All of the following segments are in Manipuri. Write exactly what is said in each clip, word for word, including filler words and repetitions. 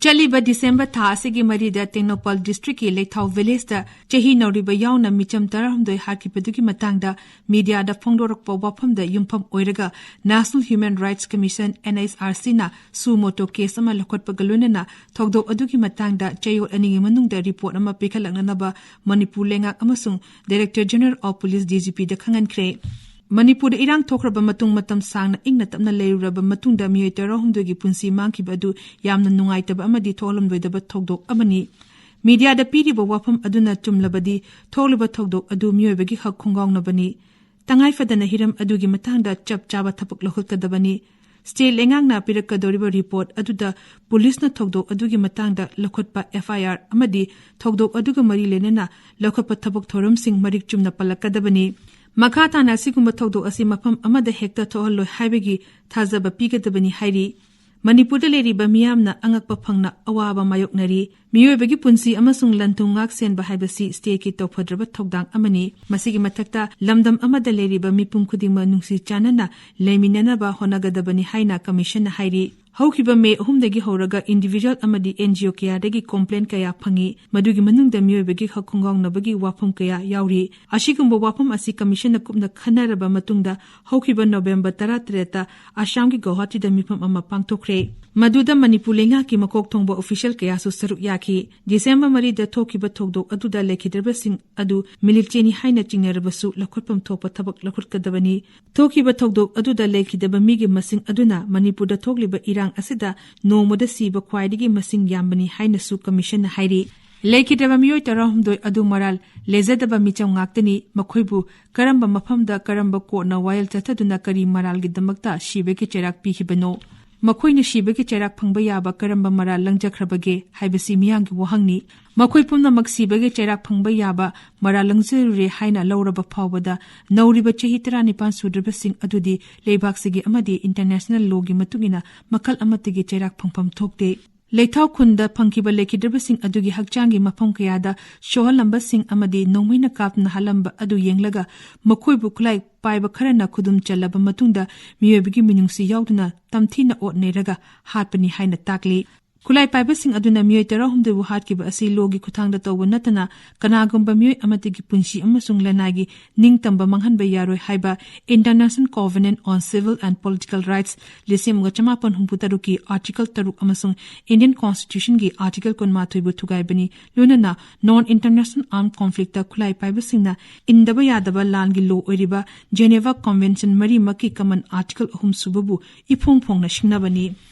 ꯆꯠꯂꯤꯕ ꯗꯤꯁꯦꯝꯕꯔ ꯊꯥ ꯑꯁꯤꯒꯤ ꯃꯔꯤꯗ ꯇꯦꯡꯅꯧꯄꯜ ꯗꯤꯁꯇ꯭ꯔꯤꯛꯀꯤ ꯂꯩꯊꯥꯎ ꯚꯤꯂꯦꯖꯇ ꯆꯍꯤ ꯅꯧꯔꯤꯕ ꯌꯥꯎꯅ ꯃꯤꯆꯝ ꯇꯔꯥꯍꯨꯝꯗꯣꯏ ꯍꯥꯠꯈꯤꯕꯗꯨꯒꯤ ꯃꯇꯥꯡꯗ ꯃꯤꯗꯤꯌꯥꯗ ꯐꯣꯡꯗꯣꯔꯛꯄ ꯋꯥꯐꯝꯗ ꯌꯨꯝꯐꯝ ꯑꯣꯏꯔꯒ National Human Rights Commission, NHRCꯅ suo motu case ꯑꯃ ꯂꯧꯈꯠꯄꯒ ꯂꯣꯏꯅꯅ ꯊꯧꯗꯣꯛ ꯑꯗꯨꯒꯤ ꯃꯇꯥꯡꯗ ꯆꯌꯣꯜ ꯑꯅꯤꯒꯤ ꯃꯅꯨꯡꯗ ꯔꯤꯄꯣꯔꯠ ꯑꯃ ꯄꯤꯈꯠꯂꯛꯅꯅꯕ ꯃꯅꯤꯄꯨꯔ ꯂꯩꯉꯥꯛ ꯑꯃꯁꯨꯡ Director General of Police, DGPꯗ ꯈꯪꯍꯟꯈ꯭ꯔꯦ꯫ ꯃꯅꯤꯄꯨꯔꯗ ꯏꯔꯥꯡ ꯊꯣꯛꯈ꯭ꯔꯕ ꯃꯇꯨꯡ ꯃꯇꯝ ꯁꯥꯡꯅ ꯏꯪꯅ ꯇꯞꯅ ꯂꯩꯔꯨꯔꯕ ꯃꯇꯨꯡꯗ ꯃꯤꯑꯣꯏ ꯇꯔꯥꯍꯨꯝꯗꯣꯏꯒꯤ ꯄꯨꯟꯁꯤ ꯃꯥꯡꯈꯤꯕ ꯑꯗꯨ ꯌꯥꯝꯅ ꯅꯨꯡꯉꯥꯏꯇꯕ ꯑꯃꯗꯤ ꯊꯣꯛꯍꯜꯂꯝꯂꯣꯏꯗꯕ ꯊꯧꯗꯣꯛ ꯑꯃꯅꯤ꯫ ꯃꯤꯗꯤꯌꯥꯗ ꯄꯤꯔꯤꯕ ꯋꯥꯐꯝ ꯑꯗꯨꯅ ꯆꯨꯝꯂꯕꯗꯤ ꯊꯣꯛꯂꯤꯕ ꯊꯧꯗꯣꯛ ꯑꯗꯨ ꯃꯤꯑꯣꯏꯕꯒꯤ ꯍꯛ ꯈꯣꯡꯒꯥꯎꯅꯕꯅꯤ꯫ ꯇꯉꯥꯏ ꯐꯗꯅ ꯍꯤꯔꯝ ꯑꯗꯨꯒꯤ ꯃꯇꯥꯡꯗ ꯆꯞ ꯆꯥꯕ ꯊꯕꯛ ꯂꯧꯈꯠꯀꯗꯕꯅꯤ꯫ ꯁ꯭ꯇꯦꯠ ꯂꯩꯉꯥꯛꯅ ꯄꯤꯔꯛꯀꯗꯧꯔꯤꯕ ꯔꯤꯄꯣꯔꯠ ꯑꯗꯨꯗ ꯄꯨꯂꯤꯁꯅ ꯊꯧꯗꯣꯛ ꯑꯗꯨꯒꯤ ꯃꯇꯥꯡꯗ ꯂꯧꯈꯠꯄ FIR ꯑꯃꯗꯤ ꯊꯧꯗꯣꯛ ꯑꯗꯨꯒ ꯃꯔꯤ ꯂꯩꯅꯅ ꯂꯧꯈꯠꯄ ꯊꯕꯛ ꯊꯧꯔꯝꯁꯤꯡ ꯃꯔꯤꯛ ꯆꯨꯝꯅ ꯄꯜꯂꯛꯀꯗꯕꯅꯤ꯫ ꯃꯈꯥ ꯇꯥꯅ ꯑꯁꯤꯒꯨꯝꯕ ꯊꯧꯗꯣꯛ ꯑꯁꯤ ꯃꯐꯝ ꯑꯃꯗ ꯍꯦꯛꯇ ꯊꯣꯛꯍꯜꯂꯣꯏ ꯍꯥꯏꯕꯒꯤ ꯊꯥꯖꯕ ꯄꯤꯒꯗꯕꯅꯤ ꯍꯥꯏꯔꯤ꯫ ꯃꯅꯤꯄꯨꯔꯗ ꯂꯩꯔꯤꯕ ꯃꯤꯌꯥꯝꯅ ꯑꯉꯛꯄ ꯐꯪꯅ ꯑꯋꯥꯕ ꯃꯥꯌꯣꯛꯅꯔꯤ꯫ ꯃꯤꯑꯣꯏꯕꯒꯤ ꯄꯨꯟꯁꯤ ꯑꯃꯁꯨꯡ ꯂꯟ-ꯊꯨꯝ ꯉꯥꯛ-ꯁꯦꯟꯕ ꯍꯥꯏꯕꯁꯤ ꯁ꯭ꯇꯦꯠꯀꯤ ꯇꯧꯐꯗ꯭ꯔꯕ ꯊꯧꯗꯥꯡ ꯑꯃꯅꯤ꯫ ꯃꯁꯤꯒꯤ ꯃꯊꯛꯇ ꯂꯝꯗꯝ ꯑꯃꯗ ꯂꯩꯔꯤꯕ ꯃꯤꯄꯨꯝ ꯈꯨꯗꯤꯡꯃꯛ ꯅꯨꯡꯁꯤ ꯆꯥꯟꯅꯅ ꯂꯩꯃꯤꯟꯅꯅꯕ ꯍꯣꯠꯅꯒꯗꯕꯅꯤ ꯍꯥꯏꯅ ꯀꯃꯤꯁꯟꯅ ꯍꯥꯏꯔꯤ꯫ ꯍꯧꯈꯤꯕ ꯃꯦ ꯑꯍꯨꯝꯗꯒꯤ ꯍꯧꯔꯒ individual ꯑꯃꯗꯤ NGO ꯀꯌꯥꯗꯒꯤ complaint ꯀꯌꯥ ꯐꯪꯏ꯫ ꯃꯗꯨꯒꯤ ꯃꯅꯨꯡꯗ ꯃꯤꯑꯣꯏꯕꯒꯤ ꯍꯛ ꯈꯣꯡꯒꯥꯎꯅꯕꯒꯤ ꯋꯥꯐꯝ ꯀꯌꯥ ꯌꯥꯎꯔꯤ꯫ ꯑꯁꯤꯒꯨꯝꯕ ꯋꯥꯐꯝ ꯑꯁꯤ ꯀꯃꯤꯁꯟꯅ ꯀꯨꯞꯅ ꯈꯟꯅꯔꯕ ꯃꯇꯨꯡꯗ ꯍꯧꯈꯤꯕ ꯅꯣꯕꯦꯝꯕꯔ ꯇꯔꯥꯇꯔꯦꯠꯇ ꯑꯁꯥꯝꯒꯤ ꯒꯧꯍꯥꯇꯤꯗ ꯃꯤꯐꯝ ꯑꯃ ꯄꯥꯡꯊꯣꯛꯈ꯭ꯔꯦ꯫ ꯃꯗꯨꯗ ꯃꯅꯤꯄꯨꯔ ꯂꯩꯉꯥꯛꯀꯤ ꯃꯀꯣꯛ ꯊꯣꯡꯕ official ꯀꯌꯥꯁꯨ ꯁꯔꯨꯛ ꯌꯥꯈꯤ꯫ ꯗꯤꯁꯦꯝꯕꯔ ꯃꯔꯤꯗ ꯊꯣꯛꯈꯤꯕ ꯊꯧꯗꯣꯛ ꯑꯗꯨꯗ ꯂꯩꯈꯤꯗ꯭ꯔꯕꯁꯤꯡ ꯑꯗꯨ ꯃꯤꯂꯤꯇꯦꯅꯤ ꯍꯥꯏꯅ ꯆꯤꯡꯅꯔꯕꯁꯨ ꯂꯧꯈꯠꯐꯝ ꯊꯣꯛꯄ ꯊꯕꯛ ꯂꯧꯈꯠꯀꯗꯕꯅꯤ꯫ ꯊꯣꯛꯈꯤꯕ ꯊꯧꯗꯣꯛ ꯑꯗꯨꯗ ꯂꯩꯈꯤꯗꯕ ꯃꯤꯒꯤ ꯃꯁꯤꯡ ꯑꯗꯨꯅ ꯃꯅꯤꯄꯨꯔꯗ ꯊꯣꯛꯂꯤꯕ ꯏꯔꯥꯡ ꯑꯁꯤꯗ ꯅꯣꯡꯃꯗ ꯁꯤꯕ ꯈ꯭ꯋꯥꯏꯗꯒꯤ ꯃꯁꯤꯡ ꯌꯥꯝꯕꯅꯤ ꯍꯥꯏꯅꯁꯨ ꯀꯃꯤꯁꯟꯅ ꯍꯥꯏꯔꯤ꯫ ꯂꯩꯈꯤꯗ꯭ꯔꯕ ꯃꯤꯑꯣꯏ ꯇꯔꯥꯍꯨꯝꯗꯣꯏ ꯑꯗꯨ ꯃꯔꯥꯜ ꯂꯩꯖꯗꯕ ꯃꯤꯆꯝ ꯉꯥꯛꯇꯅꯤ꯫ ꯃꯈꯣꯏꯕꯨ ꯀꯔꯝꯕ ꯃꯐꯝꯗ ꯀꯔꯝꯕ ꯀꯣꯔꯠꯅ ꯋꯥꯌꯦꯜ ꯆꯠꯊꯗꯨꯅ ꯀꯔꯤ ꯃꯔꯥꯜꯒꯤꯗꯃꯛꯇ ꯁꯤꯕꯒꯤ ꯆꯩꯔꯥꯛ ꯄꯤꯈꯤꯕꯅꯣ? ꯃꯈꯣꯏꯅ ꯁꯤꯕꯒꯤ ꯆꯩꯔꯥꯛ ꯐꯪꯕ ꯌꯥꯕ ꯀꯔꯝꯕ ꯃꯔꯥꯜ ꯂꯪꯖꯈ꯭ꯔꯕꯒꯦ ꯍꯥꯏꯕꯁꯤ ꯃꯤꯌꯥꯝꯒꯤ ꯋꯥꯍꯪꯅꯤ꯫ ꯃꯈꯣꯏ ꯄꯨꯝꯅꯃꯛ ꯁꯤꯕꯒꯤ ꯆꯩꯔꯥꯛ ꯐꯪꯕ ꯌꯥꯕ ꯃꯔꯥꯜ ꯂꯪꯖꯔꯨꯔꯦ ꯍꯥꯏꯅ ꯂꯧꯔꯕ ꯐꯥꯎꯕꯗ ꯅꯧꯔꯤꯕ ꯆꯍꯤ ꯇꯔꯥꯅꯤꯄꯥꯟ ꯁꯨꯗ꯭ꯔꯤꯕꯁꯤꯡ ꯑꯗꯨꯗꯤ ꯂꯩꯕꯥꯛꯁꯤꯒꯤ ꯑꯃꯗꯤ international lawꯒꯤ ꯃꯇꯨꯡ ꯏꯟꯅ ꯃꯈꯜ ꯑꯃꯠꯇꯒꯤ ꯆꯩꯔꯥꯛ ꯐꯪꯐꯝ ꯊꯣꯛꯇꯦ꯫ ꯂꯩꯊꯥꯎ ꯈꯨꯟꯗ ꯐꯪꯈꯤꯕ ꯂꯩꯈꯤꯗ꯭ꯔꯕꯁꯤꯡ ꯑꯗꯨꯒꯤ ꯍꯛꯆꯥꯡꯒꯤ ꯃꯐꯝ ꯀꯌꯥꯗ ꯁꯣꯛꯍꯜꯂꯝꯕꯁꯤꯡ ꯑꯃꯗꯤ ꯅꯣꯡꯃꯩꯅ ꯀꯥꯞꯇꯨꯅ ꯍꯥꯠꯂꯝꯕ ꯑꯗꯨ ꯌꯦꯡꯂꯒ ꯃꯈꯣꯏꯕꯨ ꯈꯨꯠꯂꯥꯏ ꯄꯥꯏꯕ ꯈꯔꯅ ꯈꯨꯗꯨꯝ ꯆꯜꯂꯕ ꯃꯇꯨꯡꯗ ꯃꯤꯑꯣꯏꯕꯒꯤ ꯃꯤꯅꯨꯡꯁꯤ ꯌꯥꯎꯗꯅ ꯇꯝꯊꯤꯅ ꯑꯣꯠ ꯅꯩꯔꯒ ꯍꯥꯠꯄꯅꯤ ꯍꯥꯏꯅ ꯇꯥꯛꯂꯤ꯫ ꯈꯨꯠꯂꯥꯏ ꯄꯥꯏꯕꯁꯤꯡ ꯑꯗꯨꯅ ꯃꯤꯑꯣꯏ ꯇꯔꯥꯍꯨꯝꯗꯣꯏꯕꯨ ꯍꯥꯠꯈꯤꯕ ꯑꯁꯤ ꯂꯣꯒꯤ ꯈꯨꯠꯊꯥꯡꯗ ꯇꯧꯕ ꯅꯠꯇꯅ ꯀꯅꯥꯒꯨꯝꯕ ꯃꯤꯑꯣꯏ ꯑꯃꯠꯇꯒꯤ ꯄꯨꯟꯁꯤ ꯑꯃꯁꯨꯡ ꯂꯅꯥꯏꯒꯤ ꯅꯤꯡꯇꯝꯕ ꯃꯥꯡꯍꯟꯕ ꯌꯥꯔꯣꯏ ꯍꯥꯏꯕ International Covenant on Civil and Political Rights ꯂꯤꯁꯤꯡ ꯑꯃꯒ ꯆꯃꯥꯄꯟ ꯍꯨꯝꯐꯨ ꯇꯔꯨꯛꯀꯤ Article ꯇꯔꯨꯛ ꯑꯃꯁꯨꯡ Indian Constitutionꯒꯤ Article ꯀꯨꯟꯃꯥꯊꯣꯏꯕꯨ ꯊꯨꯒꯥꯏꯕꯅꯤ꯫ ꯂꯣꯏꯅꯅ Non International Armed Conflictꯇ ꯈꯨꯠꯂꯥꯏ ꯄꯥꯏꯕꯁꯤꯡꯅ ꯏꯟꯗꯕ ꯌꯥꯗꯕ ꯂꯥꯟꯒꯤ ꯂꯣ ꯑꯣꯏꯔꯤꯕ Geneva Convention ꯃꯔꯤꯃꯛꯀꯤ Common Article ꯑꯍꯨꯝ ꯁꯨꯕꯕꯨ ꯏꯐꯣꯡ ꯐꯣꯡꯅ ꯁꯤꯡꯅꯕꯅꯤ꯫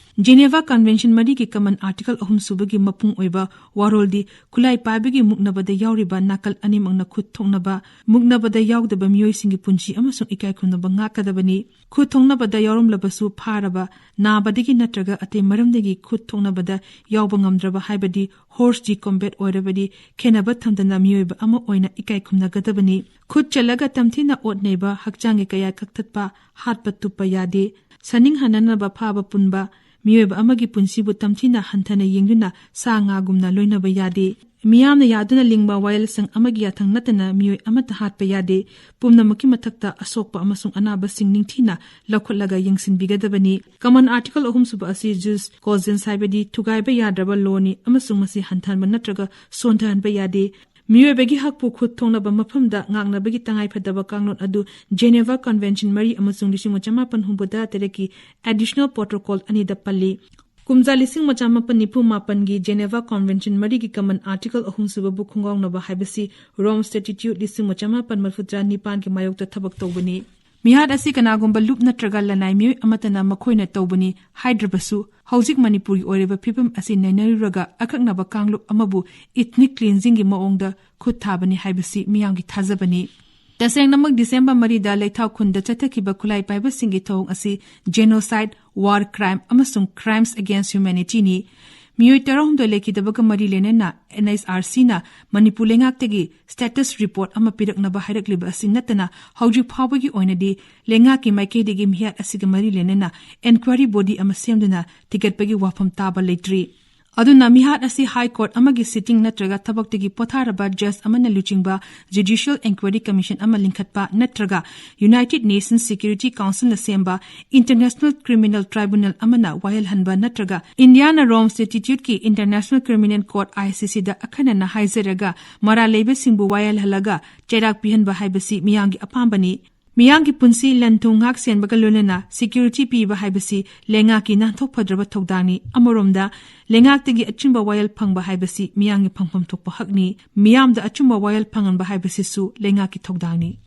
Geneva Convention ꯃꯔꯤꯒꯤ Common Article ꯑꯍꯨꯝ ꯁꯨꯕꯒꯤ ꯃꯄꯨꯡ ꯑꯣꯏꯕ ꯋꯥꯔꯣꯜꯗꯤ ꯈꯨꯠꯂꯥꯏ ꯄꯥꯏꯕꯒꯤ ꯃꯨꯛꯅꯕꯗ ꯌꯥꯎꯔꯤꯕ ꯅꯥꯀꯜ ꯑꯅꯤꯃꯛꯅ ꯈꯨꯠ ꯊꯣꯛꯅꯕ, ꯃꯨꯛꯅꯕꯗ ꯌꯥꯎꯗꯕ ꯃꯤꯑꯣꯏꯁꯤꯡꯒꯤ ꯄꯨꯟꯁꯤ ꯑꯃꯁꯨꯡ ꯏꯀꯥꯏꯈꯨꯝꯅꯕ ꯉꯥꯛꯀꯗꯕꯅꯤ꯫ ꯈꯨꯠ ꯊꯣꯛꯅꯕꯗ ꯌꯥꯎꯔꯝꯂꯕꯁꯨ ꯐꯥꯔꯕ, ꯅꯥꯕꯗꯒꯤ ꯅꯠꯇ꯭ꯔꯒ ꯑꯇꯩ ꯃꯔꯝꯗꯒꯤ ꯈꯨꯠ ꯊꯣꯛꯅꯕꯗ ꯌꯥꯎꯕ ꯉꯝꯗ꯭ꯔꯕ ꯍꯥꯏꯕꯗꯤ hors de combat ꯑꯣꯏꯔꯕꯗꯤ ꯈꯦꯟꯅꯕ ꯊꯝꯗꯅ ꯃꯤꯑꯣꯏꯕ ꯑꯃ ꯑꯣꯏꯅ ꯏꯀꯥꯏ ꯈꯨꯝꯅꯒꯗꯕꯅꯤ꯫ ꯈꯨꯠ ꯆꯜꯂꯒ ꯇꯝꯊꯤꯅ ꯑꯣꯠ ꯅꯩꯕ, ꯍꯛꯆꯥꯡꯒꯤ ꯀꯌꯥ ꯀꯛꯊꯠꯄ, ꯍꯥꯠꯄ ꯇꯨꯞꯄ ꯌꯥꯗꯦ꯫ ꯁꯅꯤꯡ ꯍꯟꯅꯅꯕ ꯐꯥꯕ ꯄꯨꯟꯕ, ꯃꯤꯑꯣꯏꯕ ꯑꯃꯒꯤ ꯄꯨꯟꯁꯤꯕꯨ ꯇꯝꯊꯤꯅ ꯍꯟꯊꯅ ꯌꯦꯡꯗꯨꯅ ꯁꯥ ꯉꯥꯒꯨꯝꯅ ꯂꯣꯏꯅꯕ ꯌꯥꯗꯦ꯫ ꯃꯤꯌꯥꯝꯅ ꯌꯥꯗꯨꯅ ꯂꯤꯡꯕ ꯋꯥꯌꯦꯜꯁꯪ ꯑꯃꯒꯤ ꯌꯥꯊꯪ ꯅꯠꯇꯅ ꯃꯤꯑꯣꯏ ꯑꯃꯠꯇ ꯍꯥꯠꯄ ꯌꯥꯗꯦ꯫ ꯄꯨꯝꯅꯃꯛꯀꯤ ꯃꯊꯛꯇ ꯑꯁꯣꯛꯄ ꯑꯃꯁꯨꯡ ꯑꯅꯥꯕꯁꯤꯡ ꯅꯤꯡꯊꯤꯅ ꯂꯧꯈꯠꯂꯒ ꯌꯦꯡꯁꯤꯟꯕꯤꯒꯗꯕꯅꯤ꯫ Common Article ꯑꯍꯨꯝꯁꯨꯕ ꯑꯁꯤ jus cogens ꯍꯥꯏꯕꯗꯤ ꯊꯨꯒꯥꯏꯕ ꯌꯥꯗ꯭ꯔꯕ ꯂꯣꯅꯤ ꯑꯃꯁꯨꯡ ꯃꯁꯤ ꯍꯟꯊꯍꯟꯕ ꯅꯠꯇ꯭ꯔꯒ ꯁꯣꯟꯊꯍꯟꯕ ꯌꯥꯗꯦ꯫ ꯃꯤꯑꯣꯏꯕꯒꯤ ꯍꯛꯄꯨ ꯈꯨꯠ ꯊꯣꯛꯅꯕ ꯃꯐꯝꯗ ꯉꯥꯛꯅꯕꯒꯤ ꯇꯉꯥꯏꯐꯗꯕ ꯀꯥꯡꯂꯣꯟ ꯑꯗꯨ Geneva Convention ꯃꯔꯤ ꯑꯃꯁꯨꯡ ꯂꯤꯁꯤꯡ ꯑꯃ ꯆꯃꯥꯄꯟ ꯍꯨꯝꯐꯨ ꯇꯔꯥ ꯇꯔꯦꯠꯀꯤ Additional Protocol ꯑꯅꯤꯗ ꯄꯜꯂꯤ꯫ ꯀꯨꯝꯖꯥ ꯂꯤꯁꯤꯡ ꯑꯃ ꯆꯃꯥꯄꯟ ꯅꯤꯐꯨ ꯃꯥꯄꯟꯒꯤ Geneva Convention ꯃꯔꯤꯒꯤ Common Article ꯑꯍꯨꯝꯁꯨꯕꯕꯨ ꯈꯣꯡꯒꯥꯎꯅꯕ ꯍꯥꯏꯕꯁꯤ Rome Statute ꯂꯤꯁꯤꯡ ꯑꯃ ꯆꯃꯥꯄꯟ ꯃꯔꯤꯐꯨꯇꯔꯥ ꯅꯤꯄꯥꯟꯒꯤ ꯃꯥꯌꯣꯛꯇ ꯊꯕꯛ ꯇꯧꯕꯅꯤ꯫ ꯃꯤꯍꯥꯠ ꯑꯁꯤ ꯀꯅꯥꯒꯨꯝꯕ ꯂꯨꯞ ꯅꯠꯇ꯭ꯔꯒ ꯂꯅꯥꯏ ꯃꯤꯑꯣꯏ ꯑꯃꯠꯇꯅ ꯃꯈꯣꯏꯅ ꯇꯧꯕꯅꯤ ꯍꯥꯏꯗ꯭ꯔꯕꯁꯨ, ꯍꯧꯖꯤꯛ ꯃꯅꯤꯄꯨꯔꯒꯤ ꯑꯣꯏꯔꯤꯕ ꯐꯤꯕꯝ ꯑꯁꯤ ꯅꯩꯅꯔꯨꯔꯒ ꯑꯀꯛꯅꯕ ꯀꯥꯡꯂꯨꯞ ꯑꯃꯕꯨ ethnic cleansingꯒꯤ ꯃꯑꯣꯡꯗ ꯈꯨꯠ ꯊꯥꯕꯅꯤ ꯍꯥꯏꯕꯁꯤ ꯃꯤꯌꯥꯝꯒꯤ ꯊꯥꯖꯕꯅꯤ꯫ ꯇꯁꯦꯡꯅꯃꯛ December ꯃꯔꯤꯗ ꯂꯩꯊꯥꯎ ꯈꯨꯟꯗ ꯆꯠꯊꯈꯤꯕ ꯈꯨꯠꯂꯥꯏ ꯄꯥꯏꯕꯁꯤꯡꯒꯤ ꯊꯧꯑꯣꯡ ꯑꯁꯤ genocide, war crime ꯑꯃꯁꯨꯡ crimes against humanityꯅꯤ꯫ ꯃꯤꯑꯣꯏ ꯇꯔꯥꯍꯨꯝꯗꯣꯏ ꯂꯩꯈꯤꯗꯕꯒ ꯃꯔꯤ ꯂꯩꯅꯅ NHRCꯅ ꯃꯅꯤꯄꯨꯔ ꯂꯩꯉꯥꯛꯇꯒꯤ status report ꯑꯃ ꯄꯤꯔꯛꯅꯕ ꯍꯥꯏꯔꯛꯂꯤꯕ ꯑꯁꯤ ꯅꯠꯇꯅ, ꯍꯧꯖꯤꯛ ꯐꯥꯎꯕꯒꯤ ꯑꯣꯏꯅꯗꯤ ꯂꯩꯉꯥꯛꯀꯤ ꯃꯥꯏꯀꯩꯗꯒꯤ ꯃꯤꯍꯥꯠ ꯑꯁꯤꯒ ꯃꯔꯤ ꯂꯩꯅꯅ enquiry body ꯑꯃ ꯁꯦꯝꯗꯨꯅ ꯊꯤꯒꯠꯄꯒꯤ ꯋꯥꯐꯝ ꯇꯥꯕ ꯂꯩꯇ꯭ꯔꯤ꯫ ꯑꯗꯨꯅ ꯃꯤꯍꯥꯠ ꯑꯁꯤ High Court ꯑꯃꯒꯤ sitting ꯅꯠꯇ꯭ꯔꯒ ꯊꯕꯛꯇꯒꯤ ꯄꯣꯊꯥꯔꯕ judge ꯑꯃꯅ ꯂꯨꯆꯤꯡꯕ Judicial Enquiry Commission ꯑꯃ ꯂꯤꯡꯈꯠꯄ ꯅꯠꯇ꯭ꯔꯒ United Nations Security Councilꯅ ꯁꯦꯝꯕ International Criminal Tribunal ꯑꯃꯅ ꯋꯥꯌꯦꯜꯍꯟꯕ ꯅꯠꯇ꯭ꯔꯒ ꯏꯟꯗꯤꯌꯥꯅ Rome Statuteꯀꯤ International Criminal Court ICCꯗ ꯑꯈꯟꯅꯅ ꯍꯥꯏꯖꯔꯒ ꯃꯔꯥꯜ ꯂꯩꯕꯁꯤꯡꯕꯨ ꯋꯥꯌꯦꯜꯍꯜꯂꯒ ꯆꯩꯔꯥꯛ ꯄꯤꯍꯟꯕ ꯍꯥꯏꯕꯁꯤ ꯃꯤꯌꯥꯝꯒꯤ ꯑꯄꯥꯝꯕꯅꯤ꯫ ꯃꯤꯌꯥꯝꯒꯤ ꯄꯨꯟꯁꯤ ꯂꯟ-ꯊꯨꯝ ꯉꯥꯛ ꯁꯦꯟꯕꯒ ꯂꯣꯏꯅꯅ security ꯄꯤꯕ ꯍꯥꯏꯕꯁꯤ ꯂꯩꯉꯥꯛꯀꯤ ꯅꯥꯟꯊꯣꯛ ꯐꯗ꯭ꯔꯕ ꯊꯧꯗꯥꯡꯅꯤ꯫ ꯑꯃꯔꯣꯝꯗ, ꯂꯩꯉꯥꯛꯇꯒꯤ ꯑꯆꯨꯝꯕ ꯋꯥꯌꯦꯜ ꯐꯪꯕ ꯍꯥꯏꯕꯁꯤ ꯃꯤꯌꯥꯝꯒꯤ ꯐꯪꯐꯝ ꯊꯣꯛꯄ ꯍꯛꯅꯤ꯫ ꯃꯤꯌꯥꯝꯗ ꯑꯆꯨꯝꯕ ꯋꯥꯌꯦꯜ ꯐꯪꯍꯟꯕ ꯍꯥꯏꯕꯁꯤꯁꯨ ꯂꯩꯉꯥꯛꯀꯤ ꯊꯧꯗꯥꯡꯅꯤ꯫